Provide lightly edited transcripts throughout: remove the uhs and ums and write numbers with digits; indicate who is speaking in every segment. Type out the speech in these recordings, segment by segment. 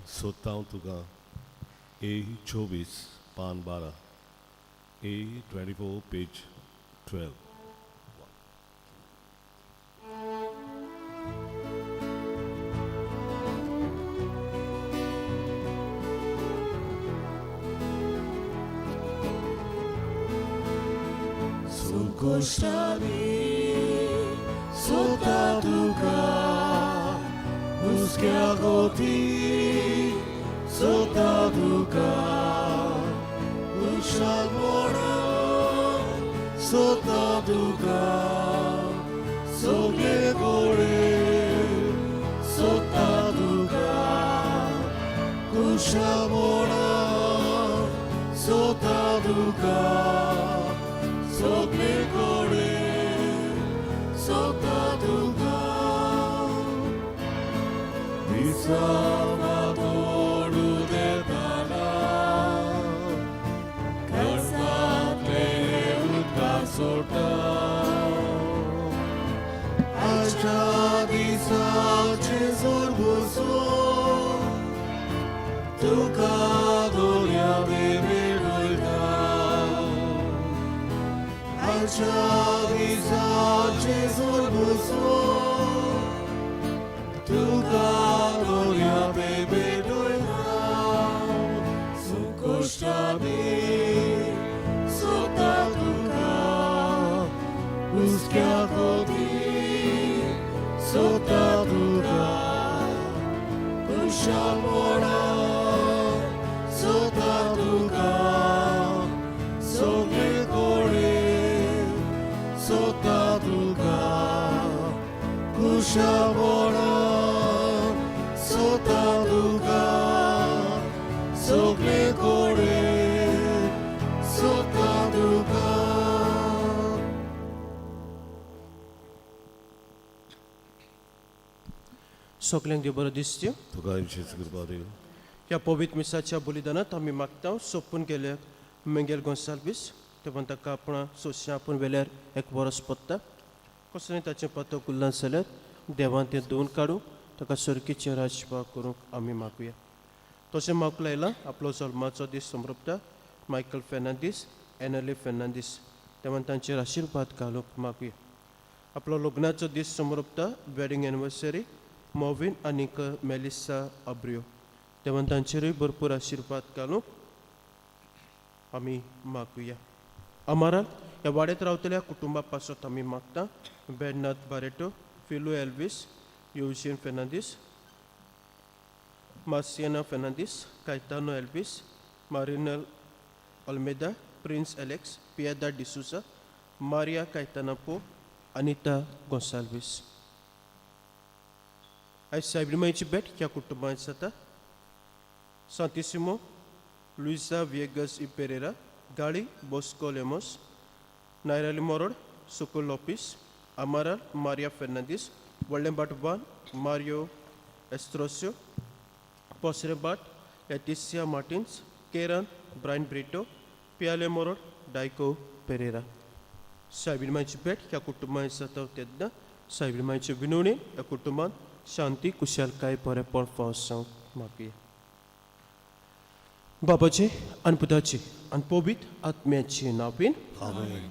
Speaker 1: सोदता हांव तुका, ए 24 पान 12, ए 24 पेज 12.
Speaker 2: संकोश्टांनी सोदता तुका, हुस्क्या गोती सोदता तुका, उशालपणान सोदता तुका, सगळे कडेन सोदता तुका, कुशालपणान सोदता तुका, सगळे कडेन सोदता तुका. दिसा तोडू देताना खर्चांतले उदका सोडटा, आजच्या दिसाचे जोर बसून तुका दोऱ्या मेळटा, आजच्या दिसाचे जोर बसून तुका दोऱ्या मेळटा. संकोश्टांनी सोदता तुका, हुस्क्या कोती सोदता तुका, कुशालपणान सोदता तुका, सगळे कडेन सोदता तुका, कुशालपणान सोदता तुका, सगळे कडेन सोदता तुका.
Speaker 3: सगल्यांक देव बरो दिसत्यो.
Speaker 1: तुका जेजू कृपा देव.
Speaker 3: ह्या पवित्र मिसाच्या बलिदानांत आमी मागता सोपून गेल्या मेंगेल गोंसाल्वीस तेव्हा ताका आपणा सोंशा आपूण वेल्यार एक वरस पडटा, कसलें ताचें पतो कुल्लां जाल्यार देवान तें धुवन काडूंक ताका सर्कीचें राजपा करूंक आमी मागुया. तशें मागूंक लायलां आपलो जल्माचो दीस समृपता मायकल फेर्नांदीस, एनली फेर्नांदीस, तेव्हा तांचेर आशिर्वाद घालूंक मागुया. आपलो लग्नाचो दीस समृपता वेडींग एनिवर्सरी मोविन आनीक मेलिसा अब्रियो, तेव्हा तांचेरूय भरपूर आशिर्वाद घालूंक आमी मागुया. अमाराल ह्या वाड्यात रावतल्या कुटुंबा पासत आमी मागता बेर्नाद बारेटो, फिलू एल्वीस, युजीन फेर्नांदीस, मासियाना फेर्नांदीस, कायतानो एल्वीस, मारिनल अल्मेदा, प्रिन्स एलेक्स, पियादा डिसूजा, मारिया कायताना पो, अनिता गोंसाल्वीस. आयज सायबीमायची भेट ह्या कुटुंबांत जाता सांतिसिमो, लुइसा विएगस इ पेरेरा, गाळी बोस्को लेमोस, नायराली मोरोड, सुको लोपीस, अमाराल, मारिया फेर्नांदीस, व्हडलें वान, मारियो एस्त्रोस्यो, पोसरेबाट, लेटिसिया मार्टिन्स, केरन, ब्रायन ब्रिटो, पियाले मोरोड, डायको पेरेरा. सायबीमायची भेट ह्या कुटुंबांत जाता तेन्ना सायबीमायचे विनवणी ह्या कुटुंबांत शांती, कुशालकाय, बरेपण फावो जावंक मागया. बाबाचे आनी पुताचे आनी पवित्र आत्म्याचे नांवान.
Speaker 1: आमेन.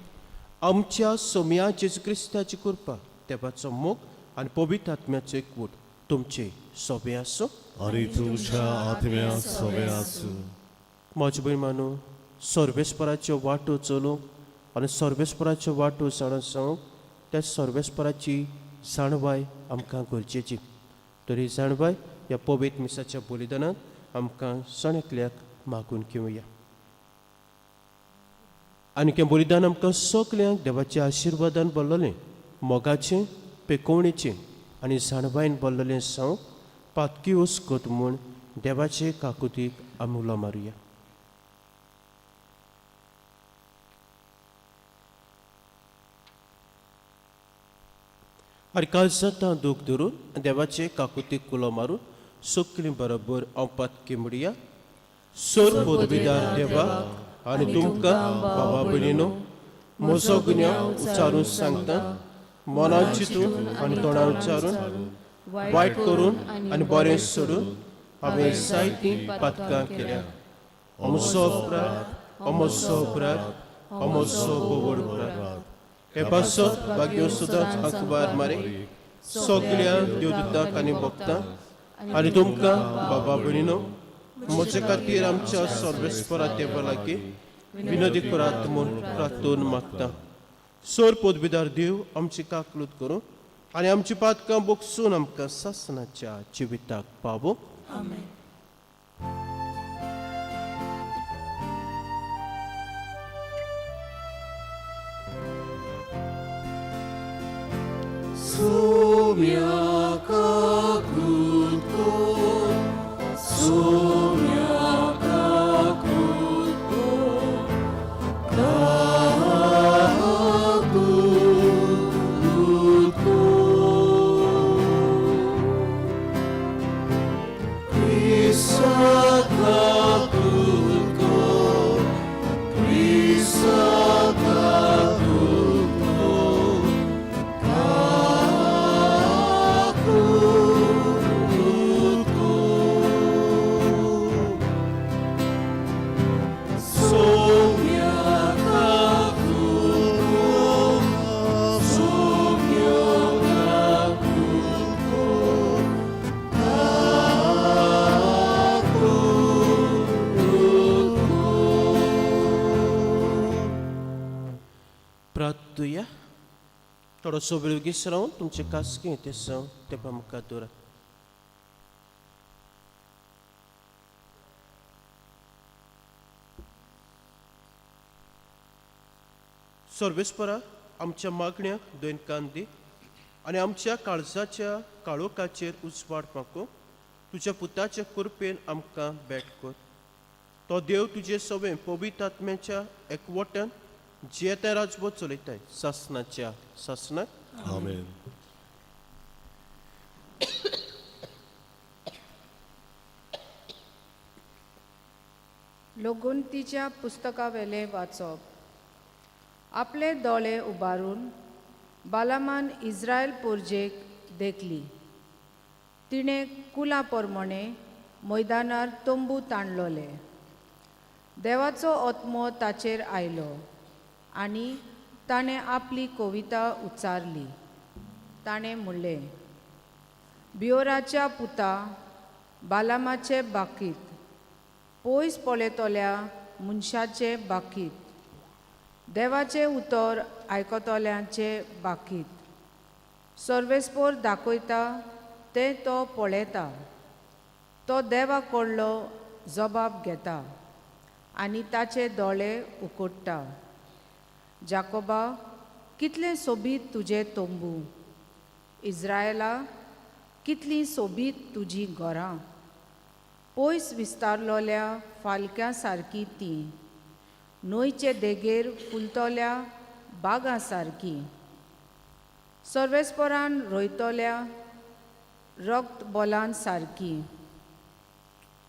Speaker 3: आमच्या सोम्या जेजू क्रिस्ताची कृपा, देवाचो मोग आनी पवित्र आत्म्याचो एकवट तुमचे सोबे आसूं.
Speaker 1: आनी तुमच्या आत्म्या सोबे आसूं.
Speaker 3: म्हजे भयण मानू, सर्वेस्पराच्यो वाटो चलूंक आनी सर्वेस्पराच्यो वाटो जाणा जावंक त्या सर्वेस्पराची जाणवाय आमकां गरजेची. तर ही जाणवाय ह्या पवित्र मिसाच्या बलिदानांत आमकां सण एकल्याक मागून घेवया. आनी हें बलिदान आमकां सगल्यांक देवाच्या आशिर्वादान भरलेलें, मोगाचें, पेकोवणेचें आनी जाणवायन भरलेलें जावंक पातकी उसकत म्हूण देवाचे काकुतीक आमी उलो मारुया. आनी काळजांत दूख धरून देवाचे काकुतीक उलो मारून सगलीं बरोबर हांव पातकी म्हणया. सोर पदवीदार देवा आनी तुमकां बाबा भयणीनो म्हजो गुन्यांव उच्चारून सांगता, मनान चिंतून आनी तोंडान उच्चारून, वायट करून आनी बरें सोडून हांवें जायतीं पातकां केल्या. अमसो अपराध, अमसो अपराध, अमसो बोवड अपराध. हे पासत भाग्यो सुदांच अखबार मारे सगळ्या देवदूतांक आनी भक्तांक आनी तुमकां बाबा भयणीनो म्हजे खातीर आमच्या सर्वेस्परा देवा लागीं विनोदी करात म्हूण प्रार्थून मागता. सोर पदवीदार देव आमची काकलूत करूं आनी आमची पातकां बोगसून आमकां सासनाच्या जिविताक पावो.
Speaker 4: आमेन.
Speaker 3: प्रार्थुया. थोडोसो वेळ वगीस रावन तुमचे खासगी तेसांव तेपा मुखार दवरात. सर्वेस्परा आमच्या मागण्यांक दोन कान दी आनी आमच्या काळजाच्या काळोखाचेर उजवाड फांको. तुज्या पुताच्या कृपेन आमकां भेट कर. तो देव तुजे सवें पवित्र आत्म्याच्या एकवटान जियेता राजबोध चलयताय सासनाच्या सासनाक.
Speaker 1: आमेन.
Speaker 5: लोगुंतीच्या पुस्तकावेलें वाचप. आपले दोळे उबारून बालामान इस्रायल पोरजेक देखली. तिणें कुला प्रमाणे मैदानार तंबू ताणलोले. देवाचो आत्मो ताचेर आयलो आनी ताणें आपली कविता उच्चारली. ताणें म्हणलें, बियोराच्या पुता बालामाचे बाकीत, पयस पळयतल्या मनशाचे बाकीत, देवाचें उतर आयकतल्यांचे बाकीत, सर्वेस्पोर दाखयता तें तो पळयता, तो देवा कडलो जबाब घेता आनी ताचे दोळे उकडटा. जाकोबा, कितलें सोबीत तुजें तंबू, इस्रायला, कितलीं सोबीत तुजीं घरां, पयस विस्तारलोल्या फालक्यां सारकीं तीं, न्हंयचे देगेर फुलतल्या बागां सारकीं, सर्वेस्परान रोयतल्या रक्त बोलान सारकीं,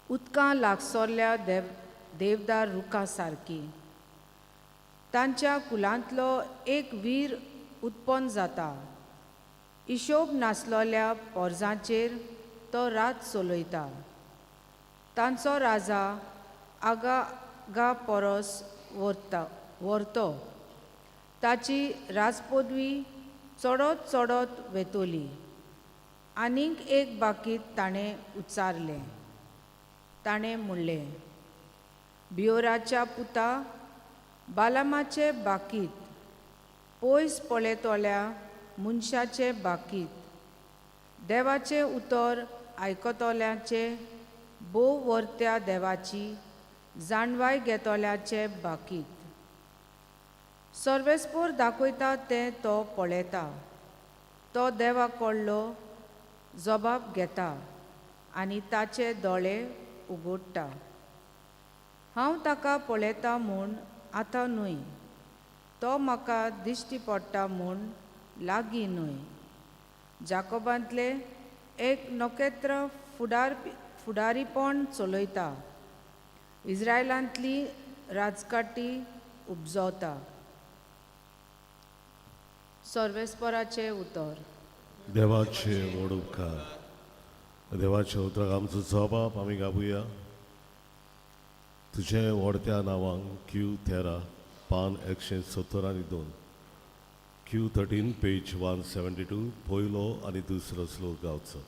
Speaker 5: उदकां लागसरल्या देवदार रुखां सारकीं. तांच्या कुलांतलो एक वीर उत्पन्न जाता, हिशोब नासलोल्या पोरजांचेर तो रात चलयता. तांचो राजा आगा परस व्हरतो, ताची राजपदवी चडत चडत वेतली. आनीक एक बाकीत ताणें उच्चारलें. ताणें म्हणलें, बियोराच्या पुता बालामाचे बाकीत, पयस पळयतल्या मनशाचे बाकीत, देवाचें उतर आयकतल्याचे भोव वर्त्या देवाची जाणवाय घेतल्याचे बाकीत. सर्वेस्पोर दाखयता तें तो पळयता, तो देवा कडलो जबाब घेता आनी ताचे दोळे उगडटा. हांव ताका पळयता म्हूण आतां न्हय, तो म्हाका दिश्टी पडटा म्हूण लागीं न्हय. जाकोबांतलें एक नखेत्र फुडारीपण चलयता, इस्रायलांतली राजकाटी उपजवता. सर्वेस्पराचें उतर.
Speaker 1: देवाचे व्हड उपकार. देवाच्या उतराक आमचो जबाब आमी गाबुया. तुजें व्हडत्या नांवांक क्यू 13 पान 172, Q 13 page 172, पयलो आनी दुसरो श्लोक गावचो.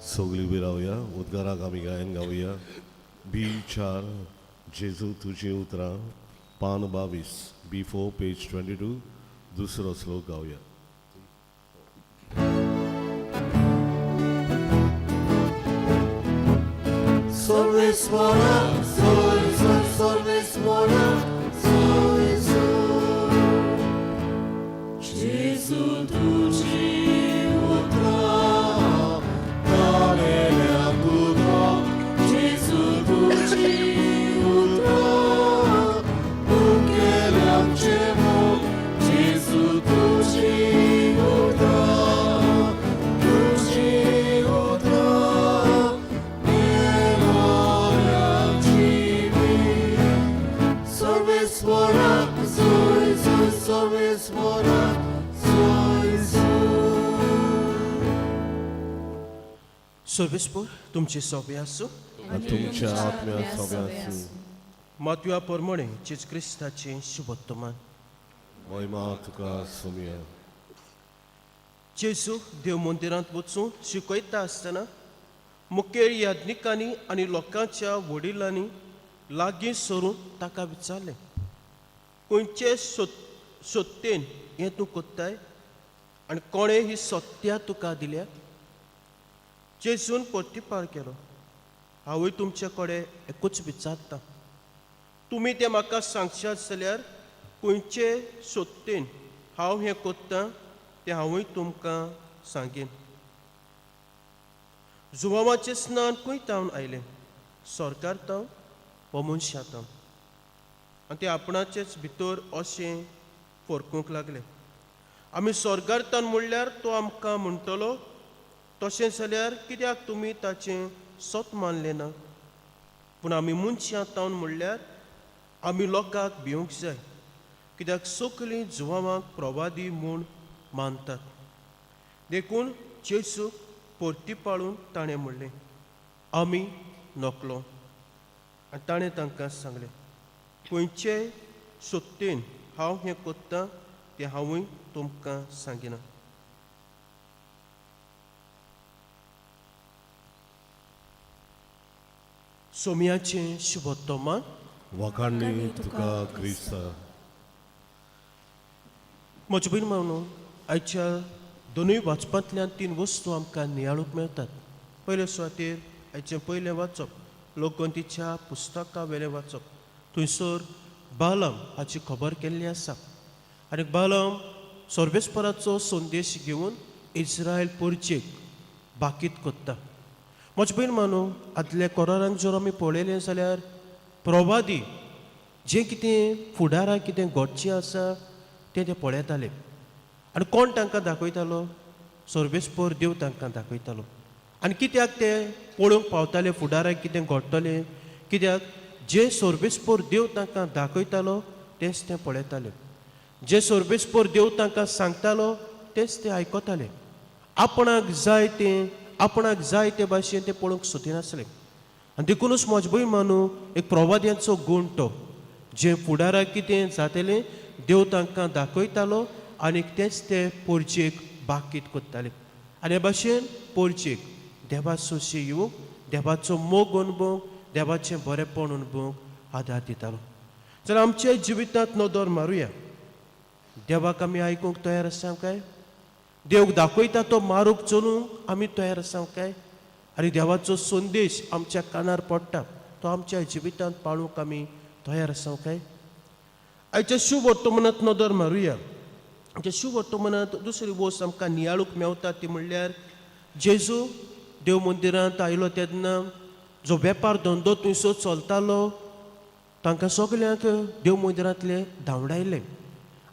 Speaker 1: सगळी उबी रावया, उद्गाराक आमी गायन गावया. बी 4 जेजू तुजी उतरां पान 22, बी 4 पेज 22, दुसरो श्लोक गावया.
Speaker 2: सर्वेस्वरा सर्वेस्वरा जेजू तुजी उतरां गालेल्या तुका, जेजू तुजी उतरां तुगेल्याचे मोग, जेजू तुजी उतरां, तुजी उतरां मेलोल्या जिवीत. सर्वेस्वरा सर्वेस्वरा.
Speaker 3: सर्वेस्पोर तुमचे सोबे आसूं.
Speaker 1: तुमच्या आत्म्या सोबे आसूं.
Speaker 3: मातव्या परमणे जेजू क्रिस्ताचें शुभोत्तमान.
Speaker 1: महिमा तुका सोमया.
Speaker 3: जेजू देव मंदिरांत वचून शिकयता आसतना मुखेल याज्ञिकांनी आनी लोकांच्या वडिलांनी लागीं सरून ताका विचारलें, खंयचे सत्तेन हें तूं कोत्ताय आनी कोणें ही सत्या तुका दिल्या? जेजून प्रतिपार केलो, हांवूय तुमचे कडेन एकूच विचारता, तुमी तें म्हाका सांगशात जाल्यार खंयचे सत्तेन हांव हें कोत्तां तें हांवूय तुमकां सांगीन. जुवांवाचें स्नान खंय तावन आयलें, सरकार तावन वा मनशां तावन? आनी ते आपणाचेच भितर अशें फरकूंक लागले, आमी स्वर्गार तावन म्हणल्यार तो आमकां म्हणटलो, तशें जाल्यार कित्याक तुमी ताचें सत मानलें ना? पूण आमी मनशां तावन म्हणल्यार आमी लोकांक भिवंक जाय, कित्याक सगळीं जुवांवांक प्रवादी म्हूण मानतात. देखून जेजूक परती पाळून ताणें म्हणलें, आमी नकलो. आनी ताणें तांकां सांगलें, खंयचे सोदतेन हांव हें कोत्तां तें हांवूय तुमकां सांगिना. सोम्याचें शुभोत्तमान.
Speaker 1: वाखाणणी तुका क्रिस्ता.
Speaker 3: म्हजे भयण मावनो, आयच्या दोनूय वाचपांतल्यान तीन वस्तू आमकां नियाळूंक मेळटात. पयले सुवातेर आयचें पयलें वाचप लोकगंतीच्या पुस्तका वेलें वाचप. थंयसर बालम हाची खबर केल्ली आसा आनी बालम सर्वेस्पराचो संदेश घेवन इस्रायल परचेक बाकीत कोत्ता. म्हजे भयण मानो, आदल्या कोरारांक जर आमी पळयलें जाल्यार प्रवादी जें कितें फुडाराक कितें घडचें आसा तें ते पळयताले आनी कोण तांकां दाखयतालो? सर्वेस्पर देव तांकां दाखयतालो. आनी कित्याक ते पळोवंक पावताले फुडाराक कितें घडटलें? कित्याक जें सर्वेस्पर देव तांकां दाखयतालो तेंच ते पळयताले, जें सर्वेस्पर देव तांकां सांगतालो तेंच ते आयकताले. आपणाक जाय तें, आपणाक जाय ते भाशेन ते पळोवंक सोदिनासले. आनी देखुनूच म्हजे भंय मानू एक प्रवाद्यांचो गूण तो, जें फुडाराक कितें जातलें देव तांकां दाखयतालो आनी तेंच ते पोरचेक बाकीत करताले. आनी हे भाशेन पोरचेक देवाचो येवंक, देवाचो मोग अणभवंक, देवाचें बरेंपण अणभवंक आदार दितालो. जाल्यार आमच्या जिवितांत नदर मारुया, देवाक आमी आयकूंक तयार आसा काय? देव दाखयता तो मारूंक चलूंक आमी तयार आसा काय? आनी देवाचो संदेश आमच्या कानार पडटा तो आमच्या जिवितांत पाळूंक आमी तयार आसा काय? आयच्या शुभ वर्तमानांत नदर मारुया. आमच्या शुभ वर्तमानांत दुसरी वस्त आमकां नियाळूंक मेवता ती म्हणल्यार जेजू देव मंदिरांत आयलो तेन्ना जो वेपार धंदो थंयसर चलतालो तांकां सगल्यांक देव मंदिरांतले धांवडायले.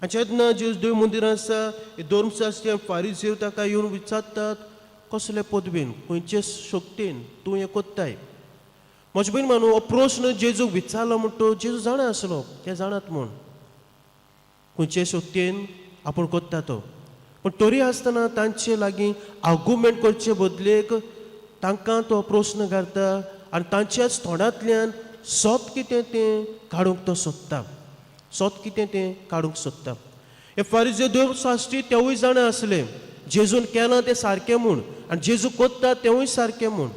Speaker 3: आनी जेन्ना जेजू देव मंदिरांत आसा, धर्मशास्त्री फारीजेव ताका येवन विचारतात, कसले पदवेन, खंयचे शक्तीन तूं हें कोत्ताय? म्हजे भयण मानू, हो प्रस्न जेजूक विचारलो म्हणटो जेजू जाणा आसलो ते जाणात म्हूण खंयचे शक्तीन आपूण कोत्ता तो. पूण तरी आसतना तांचे लागीं आर्गुमेंट करचे बदलेक तांकां तो प्रस्न घालता आनी तांच्याच तोंडांतल्यान सत कितें तें काडूंक तो सोदता, सत कितें तें काडूंक सोदता. हे फारीजे देवशास्त्री तेवूय जाणा आसले जेजून केलां तें सारकें म्हूण आनी जेजू कोत्ता तेवूय सारकें म्हूण.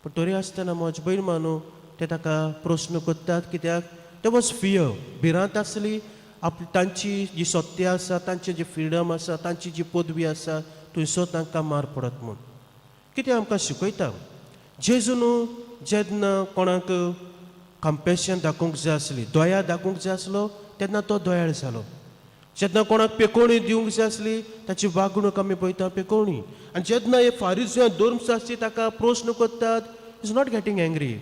Speaker 3: पूण तरी आसतना म्हजे भयण मानू ते ताका प्रस्न करतात कित्याक ते वॉज फियर, भिरांत आसली. आप तांची जी सत्य आसा, तांची जी फ्रिडम आसा, तांची जी पदवी आसा थंयसर तांकां मार पडत म्हूण. कितें आमकां शिकयता जेजू न्हू जेन्ना कोणाक कंपेशन दाखोवंक जाय आसली, दया दाखोवंक जाय आसलो तेन्ना तो दयाळ जालो. जेन्ना कोणाक पेकोवणी दिवंक जाय आसली ताची वागणूक आमी पळयता पेकोवणी. आनी जेन्ना हे फारीजो धर्मशास्त्री ताका प्रस्न करतात, is not getting angry,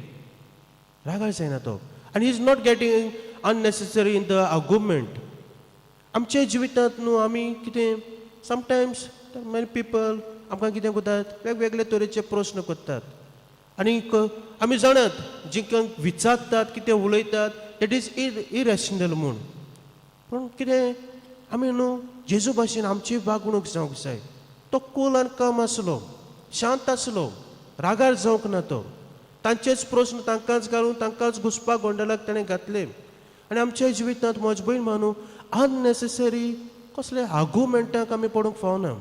Speaker 3: रागार जायना तो, आनी is not getting unnecessary in the argument. आमच्या जिवितांत न्हू आमी कितें समटायम्स मेनी पिपल आमकां कितें करतात, वेगवेगळे तरेचे प्रस्न करतात आनी आमी जाणात जिंकांक विचारतात कितें उलयतात that is irrational म्हूण. पूण कितें आमी न्हू जेजू भाशेन आमची वागणूक जावंक जाय. तो कूल आनी काम आसलो, शांत आसलो, रागार जावंक ना तो. तांचेच प्रस्न तांकांच घालून तांकांच घुसपाक गोंदळाक ताणें घातले. आनी आमच्या जिवितांत म्हज भयण मानू अननेसेसरी कसले आर्गुमेंटाक आमी पडूंक फावना.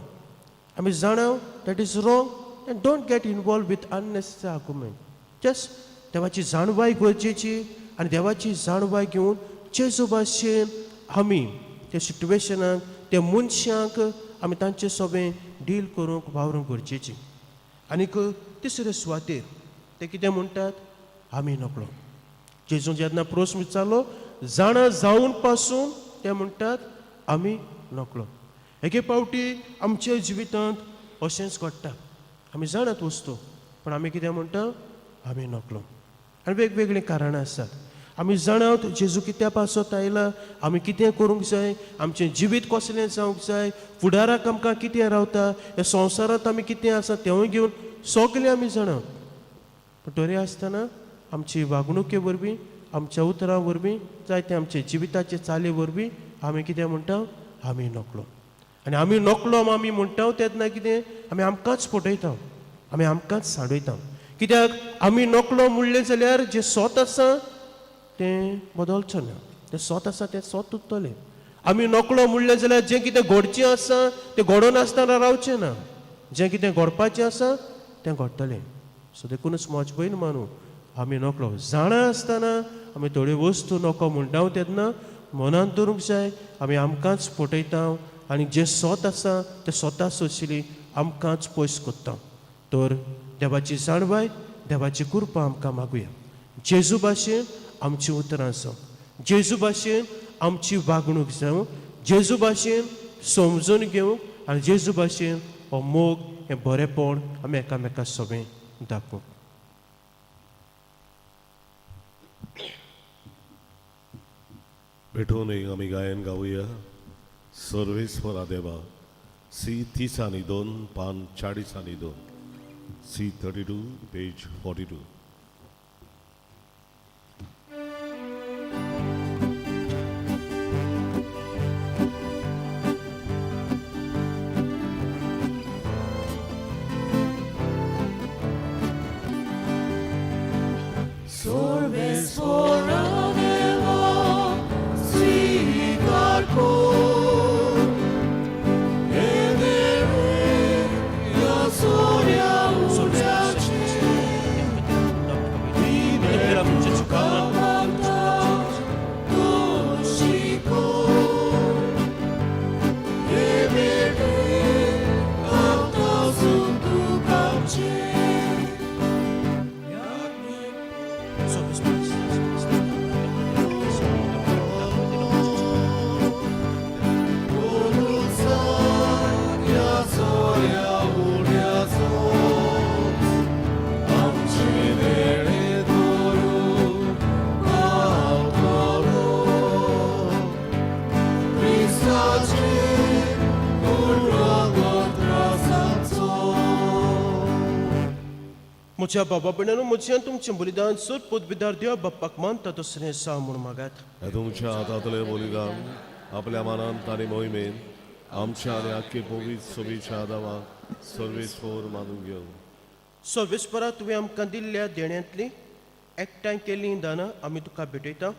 Speaker 3: आमी जाणा that is wrong and don't get involve with unnecessary argument. Just देवाची जाणवाय गरजेची आनी देवाची जाणवाय घेवन जेजू भाशेन आमी त्या सिट्युएशनाक त्या मनशांक आमी तांचे सोबें डील करूंक वावरूंक गरजेची. आनीक तिसरे सुवातेर ते कितें म्हणटात, आमी नकळो. जेजू जेन्ना प्रस्न विचारलो जाणा जावन पासून ते म्हणटात आमी नकळो. एके फावटी आमच्या जिवितांत अशेंच घडटा, आमी जाणात वस्तू पूण आमी कितें म्हणटा, आमी नकळो. आनी वेगवेगळीं कारणां आसात. आमी जाणात जेजू कित्या पासत आयला, आमी कितें करूंक जाय, आमचें जिवीत कसलें जावंक जाय, फुडाराक आमकां कितें रावता, ह्या संवसारांत आमी कितें आसा तेंवूय घेवन सगळें आमी जाणात. पूण तरी आसतना आमची वागणुके वरवीं, आमच्या उतरां वरवीं, जायते आमचे जिविताचे चाली वरवीं आमी कितें म्हणटा, आमी नकळो. आनी आमी नकळो आमी म्हणटा तेन्ना कितें आमी आमकांच फटयता, आमी आमकांच सांडयता. कित्याक आमी नकळो म्हणलें जाल्यार जें सत आसा तें बदलचो ना. तें सोत आसा तें सोत उरतलें. आमी नकळो म्हणलें जाल्यार जें कितें घडचें आसा तें घडोनासतना रावचें ना, जें कितें घडपाचें आसा तें घडटलें. सो देखूनच म्हज भयण मानू आमी नकळो जाणा आसतना आमी थोड्यो वस्तू नको म्हणटा तेन्ना मनांत दवरूंक जाय आमी आमकांच फटयता आनी जें सोत आसा तें स्वता सोंशिल्ली आमकांच पयस करता. तर देवाची जाणवाय देवाची कृपा आमकां मागुया. जेजू भाशेन आमची उतरां जावं, जेजू भाशेन आमची वागणूक जावं, जेजू भाशेन समजून घेवंक आनी जेजू भाशेन हो मोग हें बरेंपण आमी एकामेका सगळें दाखोवंक.
Speaker 1: भेटून एक आमी गायन गावया सर्वेस्वरा देवा सी 32 पान 42 C 32 page 42.
Speaker 2: Sorvesvora deva स्वीकार कर हे देवे या सोऱ्या उड्याचे मागता तूं शिकोय हे बेटे आतां तुकाचे.
Speaker 3: म्हज्या बाबा भयणांनो म्हजें आनी तुमचें बलिदान सोद पोतबिदार देवा बाप्पाक मानता तसलें सा म्हूण मागात.
Speaker 1: हे तुमच्या हातांतलें बलिदान आपल्या मनांत आनी मोहिमेन आमच्या आनी आख्खे पवित्र सोबीच्या आदावाक सर्वेस्वर मानून घेवं.
Speaker 3: सर्वेस्परा तुवें आमकां दिल्ल्या देण्यांतली एकठांय केल्लीं दानां आमी तुका भेटयता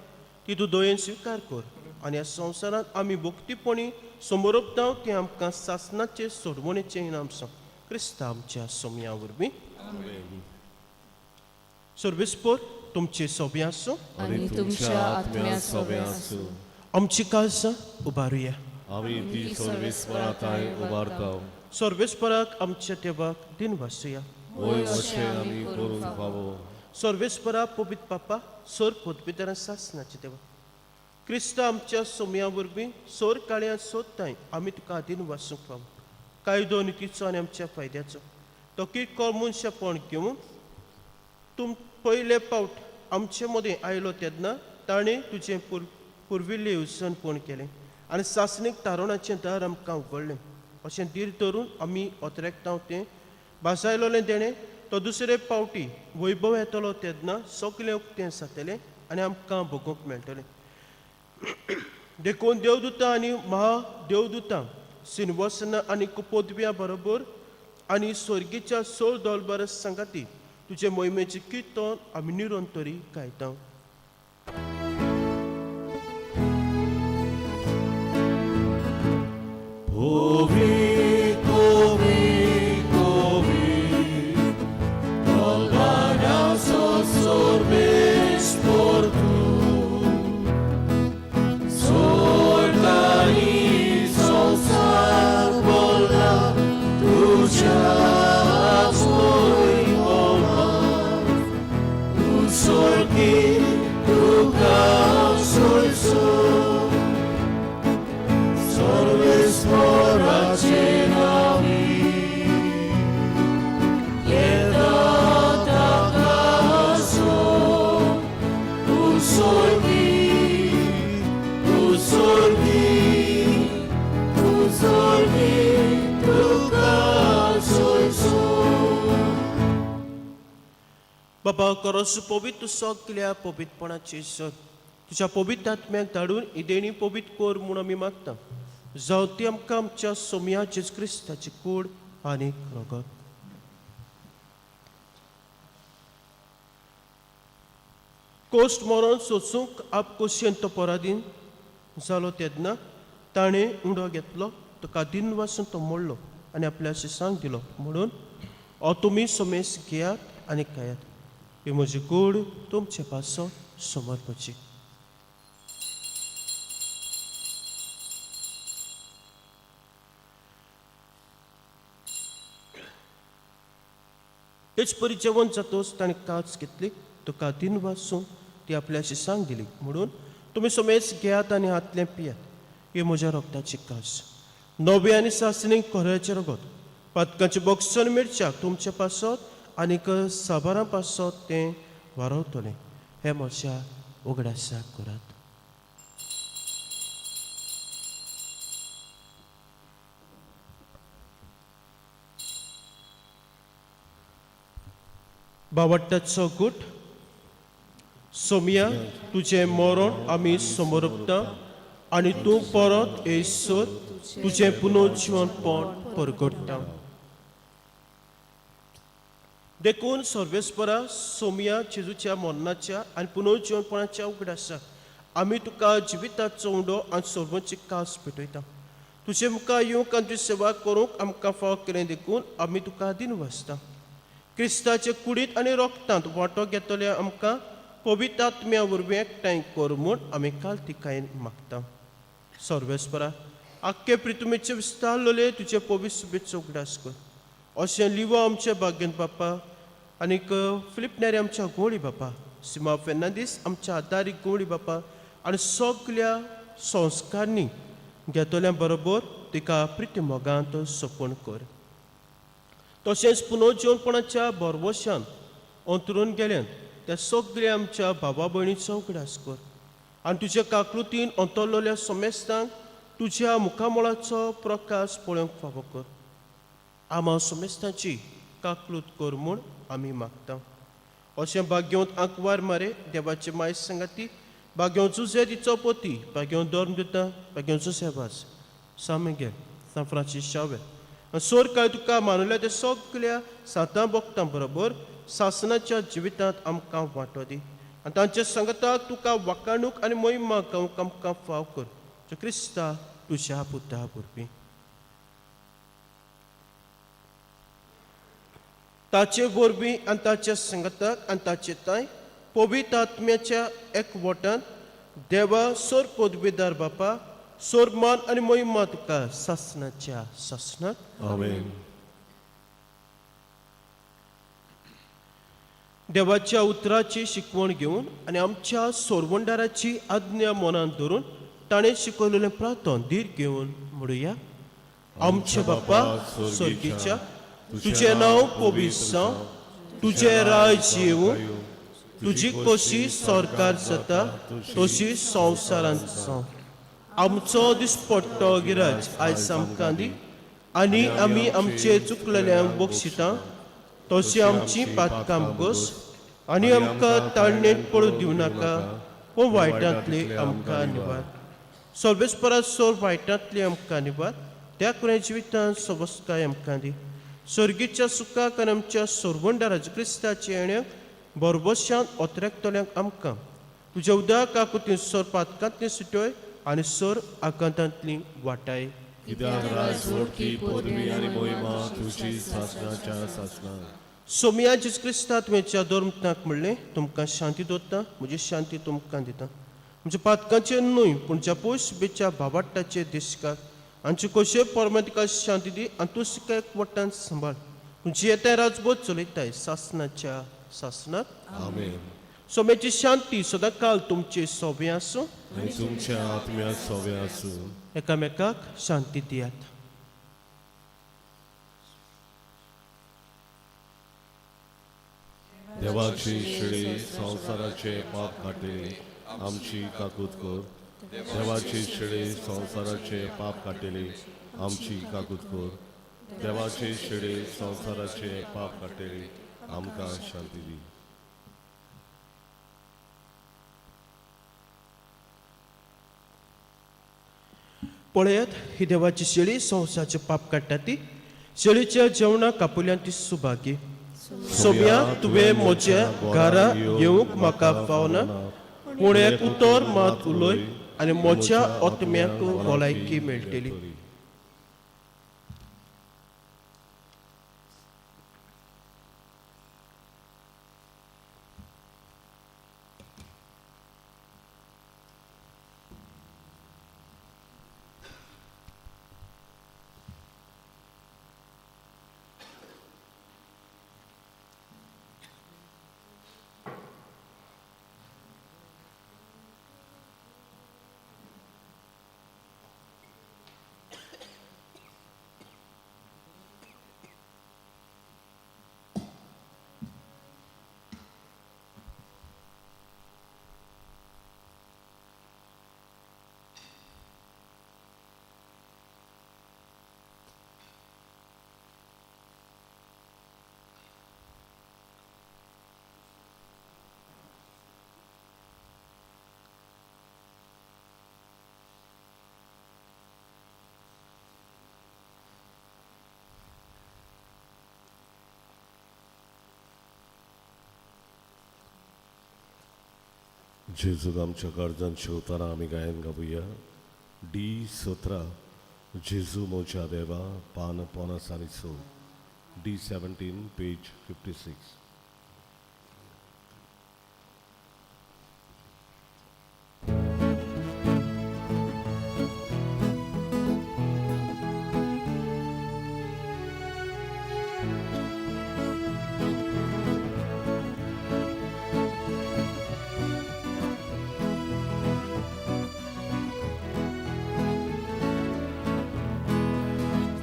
Speaker 3: ती तूं दयेन स्विकार कर आनी ह्या संवसारांत आमी भक्तीपणी समोरपता तें आमकां सासनाचें सोडवणेचें इनाम सांग क्रिस्ता आमच्या सोम्या वरवीं. सर्वेस्पर तुमचे सोबें आसूं
Speaker 1: आनी तुमच्या आत्म्या सोबें आसूं.
Speaker 3: आमची काळजां उबारुया.
Speaker 1: आमी ती सर्वेस्वरा थांय उबारता.
Speaker 3: सर्वेस्पराक आमच्या देवाक दिन वासुया.
Speaker 1: वय अशें आमी करूंक फावो.
Speaker 3: सर्वेस्परा पवित्र पापा सोर पदवीधरां सासनाचे देवा क्रिस्त आमच्या सोम्या वरवीं सोर काळ्या सोदताय आमी तुका आदीन वासूंक फावो कायदो नितीचो आनी आमच्या फायद्याचो तो किरकोळ मनशापण घेवन तूं पयले पावट आमचे मदें आयलो तेन्ना ताणें तुजें पुर्विल्लें येवजणपण केलें आनी सासणीक तारुणाचें दार आमकां उगडलें. अशें धीर धरून आमी अत्रेकतांव तें भासायलोलें देणें तो दुसरे पावटी वैभव येतलो तेन्ना सगळें उक्तें जातलें आनी आमकां भोगूंक मेळटलें. देखून देवदूतां आनी महादेवदूतां सिनवसना आनी कुपोदव्या बरोबर आनी स्वर्गीच्या सोळ दोलबर सांगाती तुजे मोहिमेचें किर्तन आमी निरंतरी गायता. बाबा करस पवित्र सगल्या पवित्रपणाची सर तुज्या पवित्र आत्म्याक धाडून ही देणी पवित्र कर म्हूण आमी मागता. जावं ती आमकां आमच्या सोम्या जेजू क्रिस्ताची कूड आनी रगत. कोश्ट मरोन सोसूंक आप कोशयेन तो परादीन जालो तेन्ना ताणें उंडो घेतलो, तुका दिनवासून तो मोडलो आनी आपल्या शिसांक दिलो म्हणून हो तुमी समेस घेयात आनी खायात, ही म्हजी कूड तुमचे पासो समर्पची. तेच परी जेवण जातोच ताणें काच घेतली, तुका दिनवासून ती आपल्या शिसांक दिली म्हणून तुमी समेस घेयात आनी हातलें पियात, ही म्हज्या रोगताची कास, नवे आनी सासणीक कोऱ्याचें रगत, पातकांचें बॉक्सन मिरच्याक तुमचे पासत आनीक साबारां पासत तें वारवतलें. हें म्हज्या उगडासाक करात. बावट्टाचो गूट. सोमया, तुजें मरण आमी समर्पता आनी तूं परत येयसर तुजें पुनर्जिवनपण परगट्टा. देखून सर्वेस्परा सोमया जेजूच्या मरणाच्या आनी पुनर्जिवनपणाच्या उगडासा आमी तुका जिविताचो उंडो आनी सर्वांची कास पेटयता. तुजे मुखार येवंक आनी तुजी सेवा करूंक आमकां फावो केलें देखून आमी तुका दिनवासता. क्रिस्ताचे कुडींत आनी रोगतांत वांटो घेतले आमकां पवित्र आत्म्या वरवीं एकठांय कर म्हूण आमी कालतिकायेन मागता. सर्वेस्परा आख्खे प्रितुमेचे विस्तारलेले तुजे पवित्र सुबेचो उगडास कर. अशें लिवो आमच्या भाग्यन बापा आनीक फिलीप नेरी आमच्या गोळी बापा, सिमा फेर्नांदीस आमच्या आदारी गोळी बापा आनी सगल्या संस्कारांनी घेतल्या बरोबर तिका प्रिती मोगांत सोंपण कर. तशेंच पुनर्जिवनपणाच्या भरवशान अंतरून गेल्यान त्या सगल्या आमच्या भावा भयणीचो उगडास कर आनी तुज्या काकृतीन अंतरलेल्या समेस्तांक तुज्या मुखामळाचो प्रकाश पळोवंक फावो कर. आमा समेस्तांची काकलूत कर म्हूण आमी मागता. अशें भाग्यवंत आंकवार मारे देवाचे माय सांगाती, भाग्यवंत जुझे तिचो पोती, भाग्यवंत धर्म दिता, भाग्यवंत जुसेवास सान मिगेल, सान फ्रांसीस शावेर आनी सोर कांय तुका मानुल्या ते सगल्या सातां भक्तां बरोबर सासनाच्या जिवितांत आमकां वांटो दी आनी तांच्या सांगाताक तुका वाकाणूक आनी मोहिमा गावंक आमकां फाव कर. जो क्रिस्ता तुज्या पुता वरवीं. ताचे वरवीं आनी ताच्या संगताक आनी ताचे तांय पवित्र आत्म्याच्या एकवटान देवा सोर पदवीदार बापा सोर मान आनी मोहिमा तुका सासनाच्या सासनाक.
Speaker 1: आमेन.
Speaker 3: देवाच्या उतराची शिकवण घेवन आनी आमच्या सोरवंडाराची आज्ञा मनांत धरून ताणें शिकवलेलें प्रार्थन धीर घेवन म्हणुया. आमच्या बापा स्वर्गीच्या, तुजें नांव पवित्र जावं, तुजें राज्य येवं, तुजी कशी सरकार जाता तशी संवसारांत जावं. आमचो दिसपट्टो गिराज आयज आमकां दी आनी आमी आमचे चुकलेल्यांक बक्षिता तशी आमची पातकां गोस आनी आमकां ताळणेंत पडूं दिवं नाका, पूण वायटांतली आमकां निवार. सर्वेस्परा सोर वायटांतली आमकां निवार, त्या कुऱ्या जिवितांत सवस्काय आमकां दी. सर्गीच्या सुखाक आनी आमच्या सोरवंडाराज क्रिस्ताच्या येण्याक बरबशान ओतरेकतल्यांक आमकां तुज्या उदक काकुतीन सोर पातकांतली सुटोय आनी सोर आकांतांतली वाटाय.
Speaker 1: कित्याक राज व्हडकी पदवी आनी मोहिमा तुजी सासनाच्या सासनाक.
Speaker 3: सोमया जेजू क्रिस्ता तुवें धर्मताक म्हणलें, तुमकां शांती दवरता, म्हजी शांती तुमकां दिता. म्हज्या पातकांचेर न्हय पूण ज्या पयस बेच्या भावाट्टाचे देशकार आमचे कशे परमातिका शांती दी आनी तूं सिका एकवटान सांबाळ. तुजी येता राजबोध चलयताय सासनाच्या सासनाक.
Speaker 1: आमेन.
Speaker 3: सोम्याची शांती सदांकाल तुमचे सोबे आसूं
Speaker 1: आनी तुमच्या आत्म्या सोवे आसूं.
Speaker 3: एकामेकाक शांती दियात.
Speaker 1: देवाची शिळी संवसाराचे पाप काडटली आमची काकूत कर. देवाची शिळी संवसाराचे पाप काडटली आमची काकूत कर. देवाची शिळी संवसाराचे पाप काडटली आमकां शांती दी.
Speaker 3: पळयात ही देवाची शेळी संवसाराचे पाप काडटा ती शेळीच्या जेवणाक कापुल्यान ती सुभागी. सोम्या तुवें म्हज्या घरा येवंक म्हाका फावना, पूण एक उतर मात उलय आनी म्हज्या आत्म्याक भलायकी मेळटली.
Speaker 1: जेजूक आमच्या काळजान शिवताना आमी गायन गावया. डी 17, जेजू मोच्या देवा, पान 50 आनी 6. डी 17, पेज 56.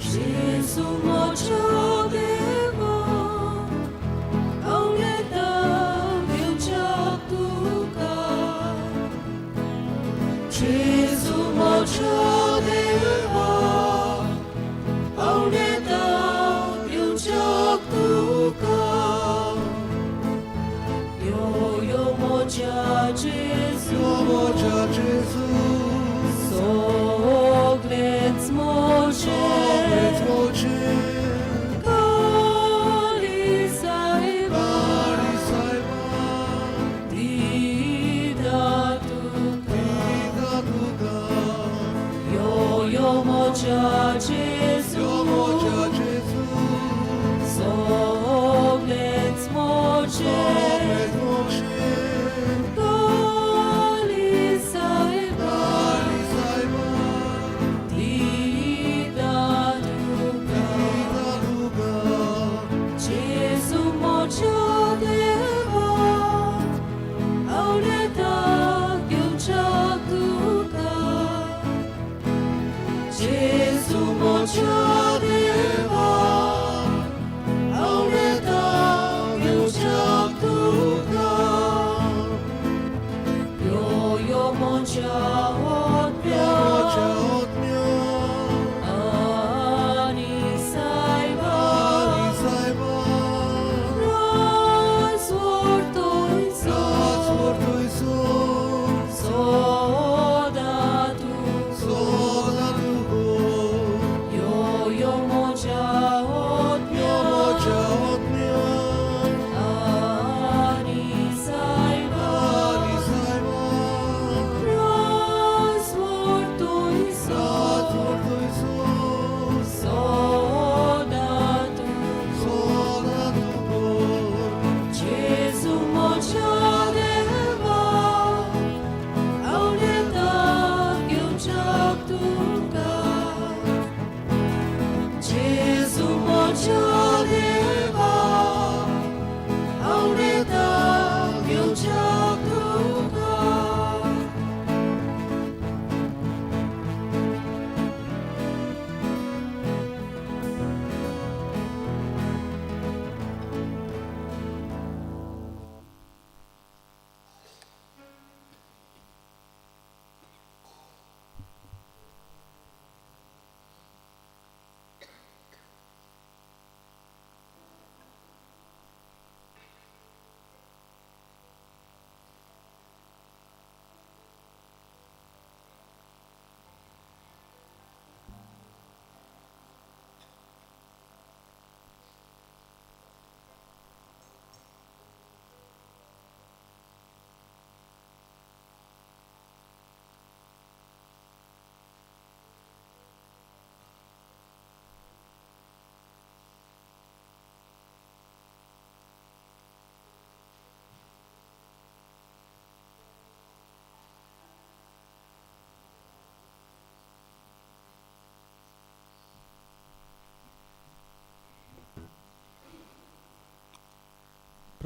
Speaker 2: Gesù mocio devo, auleta viucia tuca. Gesù mocio devo, auleta viucia tuca. Yo yo mocia Gesù,
Speaker 1: Mocia Gesù,
Speaker 2: soglec moce.
Speaker 1: moce,
Speaker 2: Kali saiba
Speaker 1: cari saiba,
Speaker 2: dida tuka.
Speaker 1: Dida tuca,
Speaker 2: Yo yo mocha Jesu,
Speaker 1: yo mocia Gesù,
Speaker 2: soglec moce.
Speaker 1: Moce,
Speaker 2: Kali saiba
Speaker 1: cari saiba,
Speaker 2: dida tuka.
Speaker 1: Dida tuca,
Speaker 2: Jesu mocha deva, auleta gyucha tuka. Jesu mocha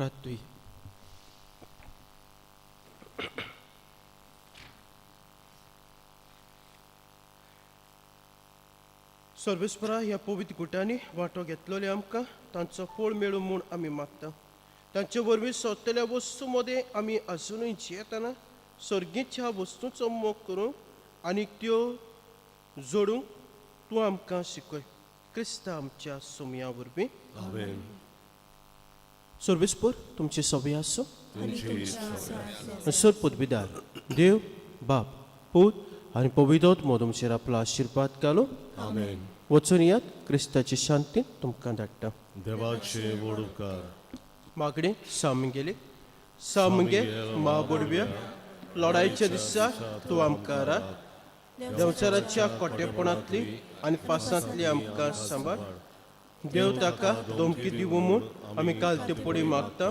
Speaker 3: प्रार्थुया. सर्वेस्परा ह्या पवित्र गुटांनी वांटो घेतलेले आमकां तांचो फळ मेळूं म्हूण आमी मागता. तांचे वरवीं सोदतल्या वस्तू मदें आमी अजुनूय जियेतना सर्गीच्या वस्तूंचो मोग करूंक आनी त्यो जोडूंक तूं आमकां शिकय. क्रिस्ता आमच्या सोमया वरवीं.
Speaker 1: आमेन.
Speaker 3: सर्वेस्पर तुमची सवय आसूं.
Speaker 1: तुमची सवय.
Speaker 3: सर पदवीदार देव बाप पूत आनी पवित्र तुमचेर आपलो आशिर्वाद घालूं.
Speaker 1: आमेन.
Speaker 3: वचून यात क्रिस्ताची शांती तुमकां धाडटा.
Speaker 1: देवाचे व्हड उपकार.
Speaker 3: मागणें सामगेली सामगे म्हाबडव्या लढायच्या दिसा तूं आमकां राख. देंवचाराच्या कोटेपणांतली आनी फासांतली आमकां सांबाळ. देव ताका धमकी दिवं म्हूण आमी काल ते पडी मागता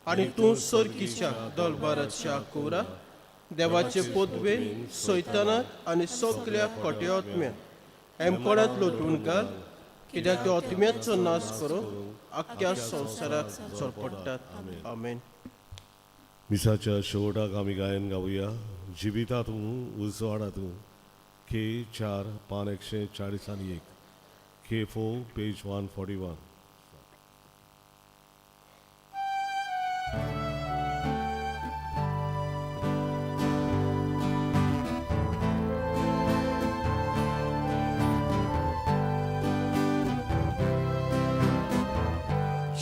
Speaker 3: आनी तूं सर्गीच्या दलबाराच्या कुवरा देवाचे पोतवेन सैतानाक आनी सगल्या खोट्या आत्म्याक हेमकोणांत लोटून घाल, कित्याक त्या आत्म्याचो नाश करूंक आख्ख्या संवसाराक चोरपडटात. आमेन.
Speaker 1: मिसाच्या शेवटाक आमी गायन गावया जिविता तूं उजवाडा तूं के 4 पान 141 के 4 पेज 141.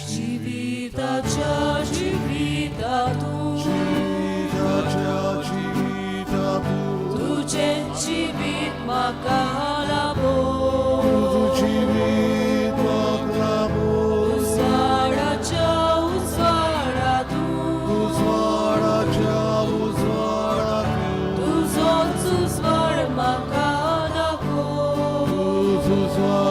Speaker 2: जिविताच्या जिविता तूं,
Speaker 1: जिविताच्या जिविता तूं,
Speaker 2: तुजें जिवीत म्हाका लाभो.
Speaker 1: तुजें जिवीत म्हाका लाभो.
Speaker 2: उजवाडाच्या उजवाडा तूं,
Speaker 1: उजवाडाच्या उजवाडा तूं,
Speaker 2: तुजोच उजवाड म्हाका दाखो.
Speaker 1: तुजो उजवाड